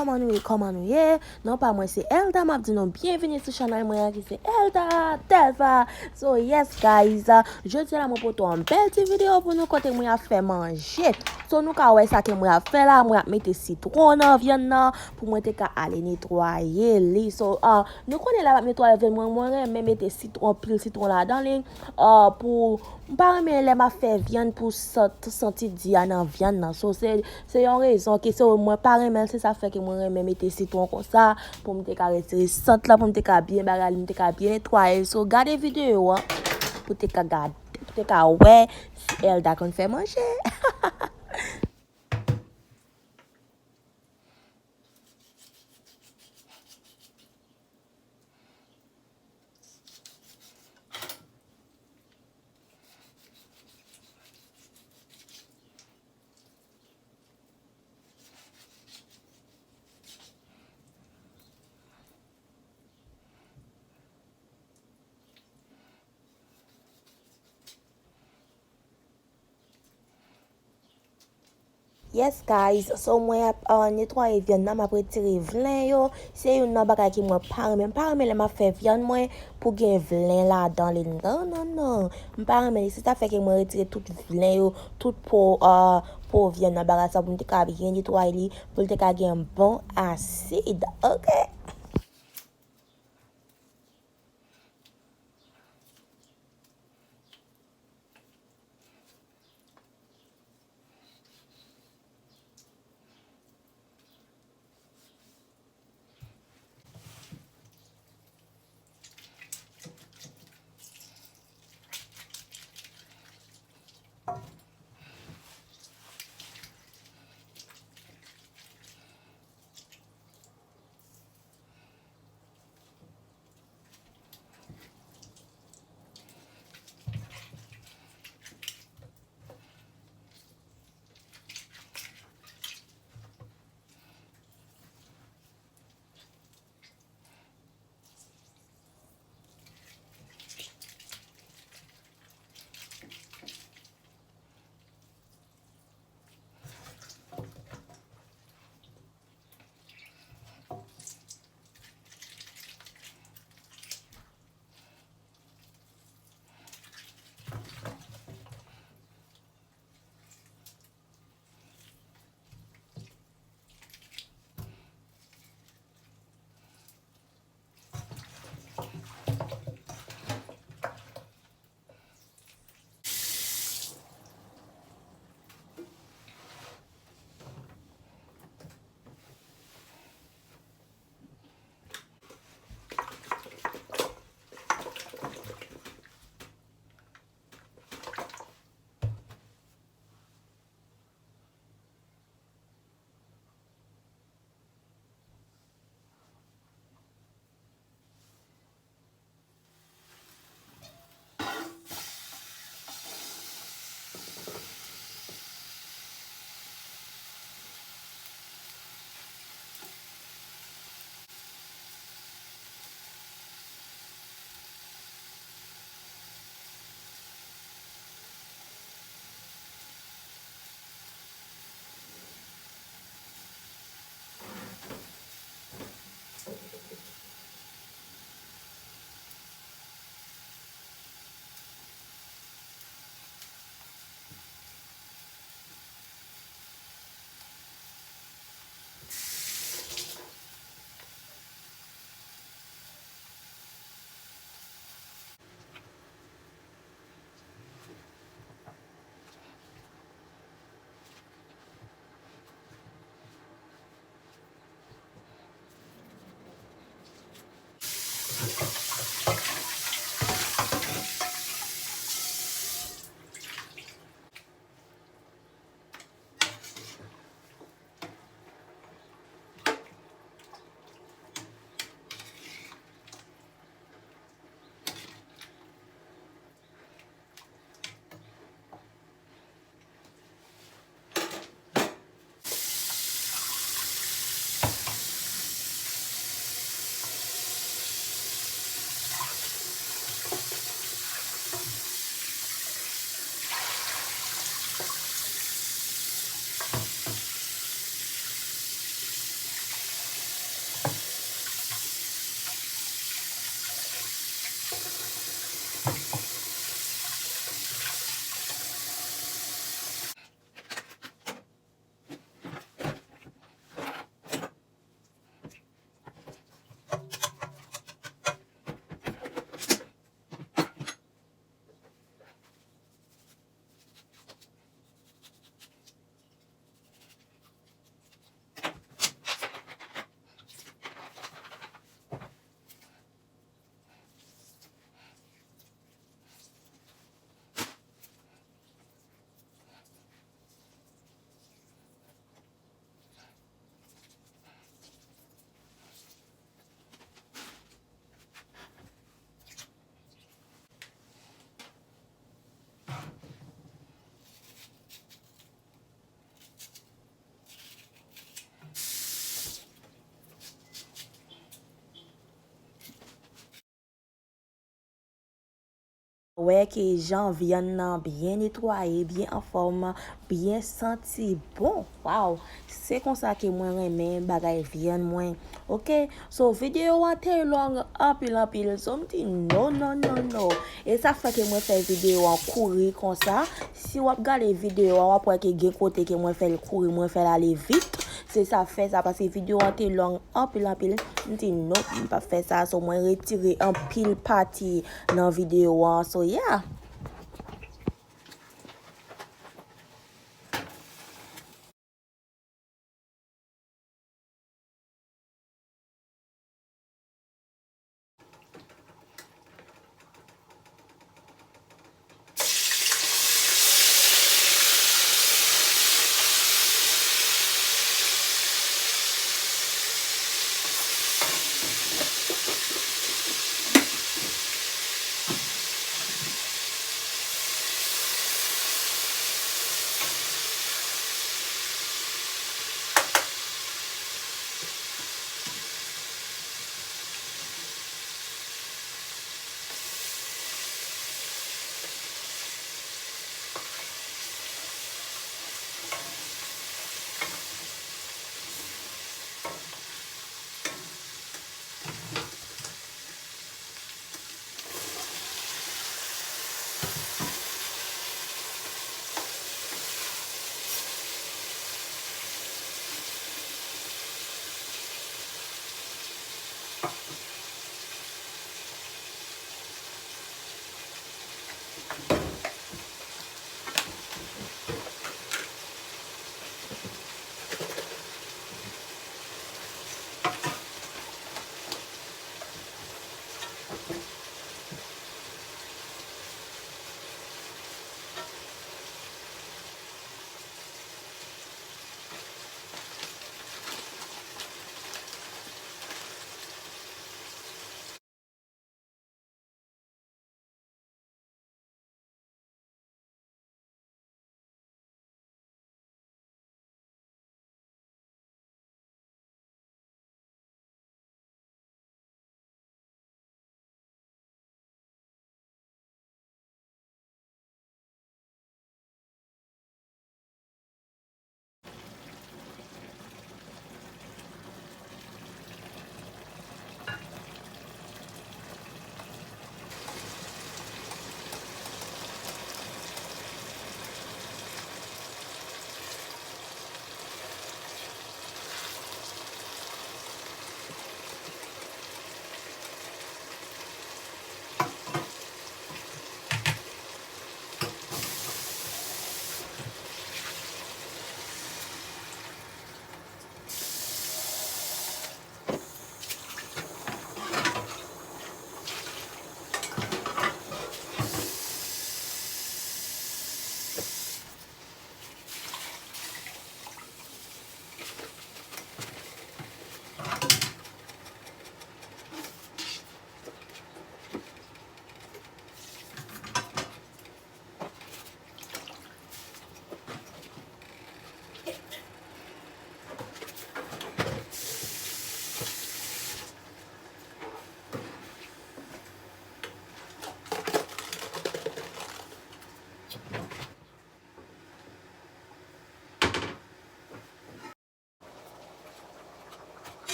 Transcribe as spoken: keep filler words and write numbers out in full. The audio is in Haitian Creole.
Kòman nou ye, kòman nou ye? Non pa mwen se Elda, m ap di nou byenvini sou chanèl mwen an ki se Elda Telva. So yes guys, uh, jodi a la mwen pote yon bèl ti videyo pou nou kote mwen ap fè manje. So nou ka wè sa ke mwen ap fè la, mwen ap mete sitwon nan vyann nan pou mwen te ka ale netwaye li. So uh, nou konnen lè m ap netwaye vyann mwen, mwen renmen mete sitwon, pil sitwon ladan li uh, pou M pa renmen lè m ap fè vyann pou sant, santi di a nan vyann nan. So, se, se yon rezon ke so, mwen pa renmen l, se sa fè ke mwen renmen mete sitwon konsa, pou m te ka retire sant lan, pou m te ka byen bagay li, m te ka byen netwaye l. So, gade videyo an, pou te ka gade, pou te ka wè si Elda konn fè manje. Yes guys, so mwen ap uh, netwaye vyann nan, m ap retire vlen yo. Se youn nan bagay ki mwen pa renmen. M pa renmen lè m ap fè vyann mwen pou gen vlen ladan li. Non, non, non. M pa renmen li. Se sa fè ke mwen retire tout vlen yo, tout po, uh, po vyann nan bagay sa pou m te ka byen netwaye li, pou l te ka gen bon asid. Oke? Wè ke jan vyann nan byen netwaye, byen anfòm, byen santi bon. Waw, se konsa ke mwen renmen bagay vyann mwen. Oke, so videyo a te long anpil, anpil. So m di no, no, no, no. E sa fè ke mwen fè videyo an kouri konsa. Si w ap gade videyo a, w ap wè ke gen kote ke mwen fè l kouri, mwen fè l ale vit. Se sa fè sa, paske videyo a te long anpil, anpil. M di no, m p ap fè sa. So mwen retire anpil pati nan videyo an. So yeah.